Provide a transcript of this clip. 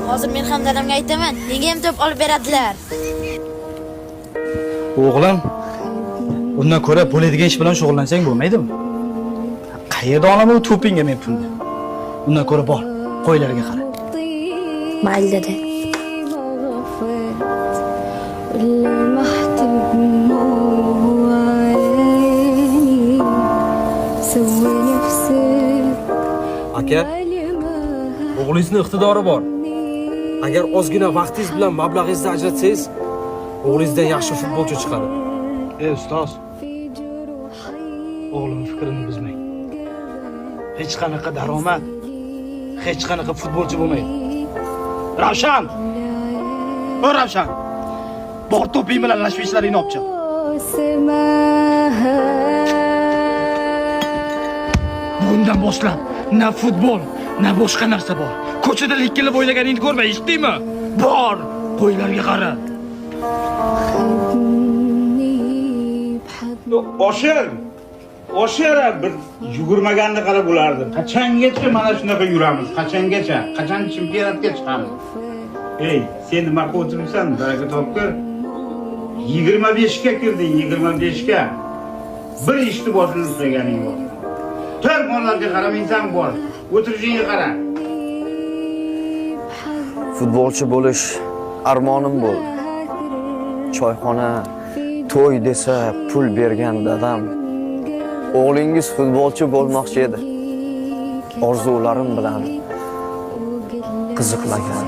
Hozir men ham dadamga aytaman, menga ham to'p olib beradilar. O'g'lim, undan ko'ra bo'ladigan ish bilan shug'ullansang bo'lmaydimi? Qayerda olaman u to'pingga men pulni? Undan ko'ra bor, qo'ylarga qara. Mayli dada. ولمحت بدموع عيني سوي نفسك Aka, o'g'lingizni iqtidori bor. Agar ozgina vaqtingiz bilan mablag'ingizni ajratsangiz, o'g'lingizdan yaxshi futbolchi chiqadi. Ey ustoz, o'g'lim fikrini buzmang. Hech qanaqa daromad, hech qanaqa futbolchi bo'lmaydi. Ravshan! O Ravshan! Bor to'ping bilan lashvishlaringni olib chiq. سماها Bugundan boshlab na futbol, na boshqa narsa bor. Ko'chada likkillab o'ynaganingni ko'rma, eshitdingmi? Bor, qo'ylarga qara. خدني بحضن Oshir, Oshir bir yugurmaganni qarab bo'lardi. Qachongacha mana shunaqa yuramiz? Qachongacha? Qachon chempionatga chiqamiz? Ey, sen nima qilib o'tiribsan, baraka topkir? 25 ga kirding, 25 ga. Bir ishni boshini ushlaganing yo'q. To'rt mollarga qaramaysan bor. O'tirishingga qara. Futbolchi bo'lish armonim bo'ldi. Choyxona, to'y desa pul bergan dadam. O'g'lingiz futbolchi bo'lmoqchi edi. Orzularim bilan qiziqmagan.